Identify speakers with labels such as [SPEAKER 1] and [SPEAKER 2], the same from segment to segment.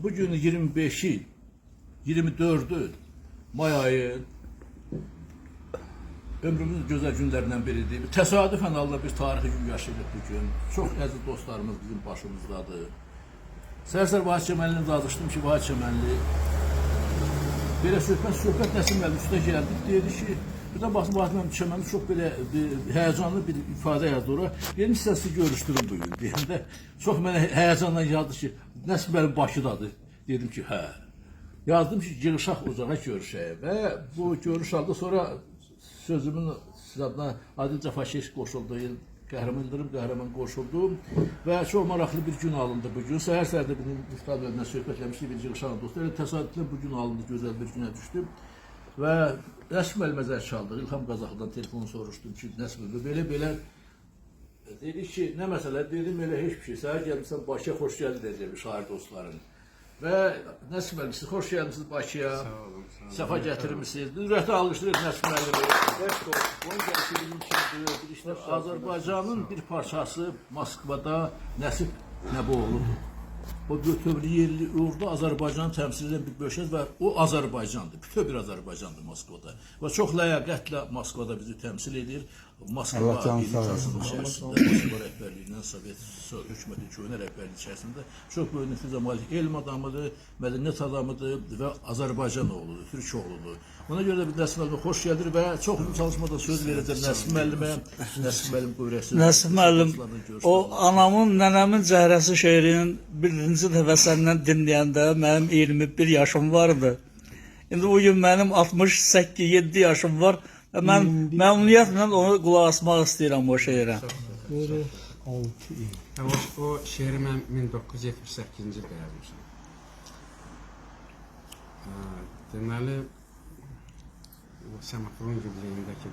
[SPEAKER 1] Bugün 25-i, 24-ü may ayı ömrümüzün gözəl günlərindən biridir. Təsadüfən Allah bir tarixi gün yaşayırıq bu gün. Çox əziz dostlarımız bizim başımızdadır. Səhər-səhər Vahid Çəmənlini danışdım ki, Vahid Çəmənli belə söhbət Nəsim müəllim üstə gəldi. Dedi ki, bir də baxdım Vahid müəllim Çəmənli çox belə bir həyəcanlı bir ifadə yazdı ora. Dedim sizə sizi görüşdürüm bu gün. Deyəndə çox mənə həyəcanla yazdı ki, Nəsim müəllim Bakıdadır. Dedim ki, hə. Yazdım ki, yığışaq ocağa görüşək və bu görüş aldı. Sonra sözümün adına Adil Cəfakeş qoşuldu, Qəhrəman İldırım Qəhrəman qoşuldu və çox maraqlı bir gün alındı bu gün. Səhər-səhər də bizim Mustafa müəllimlə söhbət eləmişdik, bir yığışan dostlar. Elə təsadüflə bu gün alındı, gözəl bir günə düşdü. Və Nəsim müəllimə zəng çaldıq. İlham Qazaxlıdan telefonu soruşdum ki, Nəsim müəllim belə-belə dedi ki, nə məsələ? Dedim elə heç bir şey. Səhər gəlmisən Bakıya xoş gəldin deyəcəm şair dostların. Və Nəsim müəllim, siz xoş gəlmisiniz Bakıya.
[SPEAKER 2] Sağ olun, sağ olun.
[SPEAKER 1] Səfa gətirmisiniz. Ürəkdən alqışlayırıq Nəsim müəllimi. Onun gəlişi bizim üçün böyük bir işdir. Azərbaycanın bir parçası Moskvada Nəsib Nəbioğludur. O bütöv yerli orada Azərbaycanı təmsil edən bir bölgə və o Azərbaycandır. Bütöv bir Azərbaycandır Moskvada. Və çox ləyaqətlə Moskvada bizi təmsil edir. Moskva
[SPEAKER 3] Allah canı sağ olsun.
[SPEAKER 1] elitasının içərisində, Moskva rəhbərliyindən Sovet hökuməti köhnə rəhbərliyi içərisində çox böyük nüfuza malik elm adamıdır, mədəniyyət adamıdır və Azərbaycan oğludur, türk oğludur. Ona görə də bir Nəsim müəllimə xoş gəlir və çox uzun çalışmadan söz verəcəm Nəsim müəllimə. Nəsim müəllim buyursun.
[SPEAKER 4] Nəsim müəllim, o anamın, nənəmin cəhrəsi şeirinin birinci dəfə səndən dinləyəndə mənim 21 yaşım vardı. İndi bu gün mənim 68-7 yaşım var və mən məmnuniyyətlə onu qulaq asmaq istəyirəm o şeirə.
[SPEAKER 3] 6 il.
[SPEAKER 2] Hə, o şeiri mən 1978-ci ildə yazmışam. Deməli, o semaforun yubileyindəki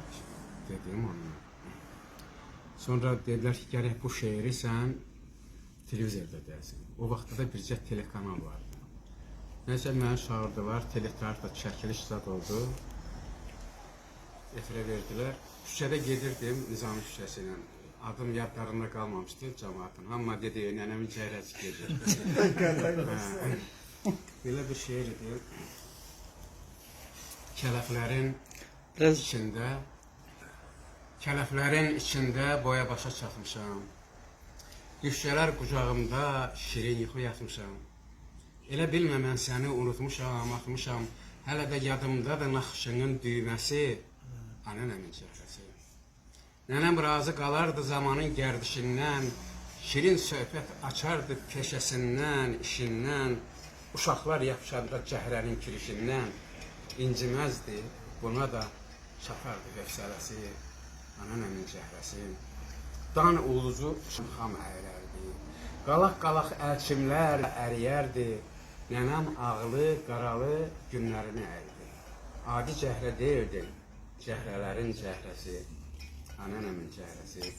[SPEAKER 2] dediyim onunla. Sonra dedilər ki, gərək bu şeiri sən televizorda deyəsən. O vaxtda da bircə telekanal vardı. Nəsə məni çağırdılar, teletarda çəkiliş zad oldu. Efirə verdilər. Küçədə gedirdim Nizami küçəsi ilə. Adım yadlarında qalmamışdı cəmaatın. Amma dedi, nənəmin cəhrəsi gedir. Hə. Belə bir şeir idi. Kələflərin
[SPEAKER 4] Biraz
[SPEAKER 2] içində kələflərin içində boya başa çatmışam. Düşcələr qucağımda şirin yuxu yatmışam. Elə bilmə mən səni unutmuşam, atmışam. Hələ də yadımdadır naxışının düyməsi, ananəmin çöhrəsi. Nənəm razı qalardı zamanın gərdişindən, şirin söhbət açardı peşəsindən, işindən, uşaqlar yapışanda cəhrənin kirişindən inciməzdi, buna da çatardı hövsələsi, ananəmin cəhrəsi. Dan ulucu xam əyərərdi, qalaq-qalaq əlçimlər əriyərdi, nənəm ağlı, qaralı günlərini əyirdi. Adi cəhrə deyildi, cəhrələrin cəhrəsi, ananəmin cəhrəsi.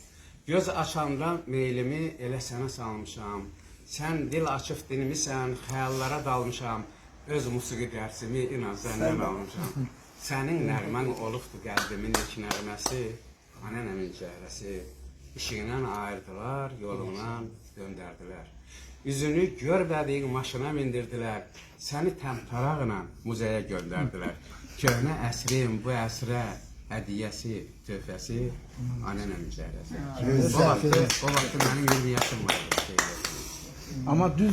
[SPEAKER 2] Göz açanda meylimi elə sənə salmışam. Sən dil açıb dinmisən, xəyallara dalmışam. Öz musiqi dərsimi inan səndən almışam. Sənin nəğmən olubdu qəlbimin ilk nəğməsi, ananəmin cəhrəsi. İşindən ayırdılar, yolundan döndərdilər. Üzünü görmədiyin maşına mindirdilər. Səni təmtəraqla muzeyə göndərdilər. Köhnə əsrin bu əsrə hədiyyəsi, töhfəsi ananəmin cəhrəsi. O vaxtı mənim 20 yaşım vardı.
[SPEAKER 3] Amma düz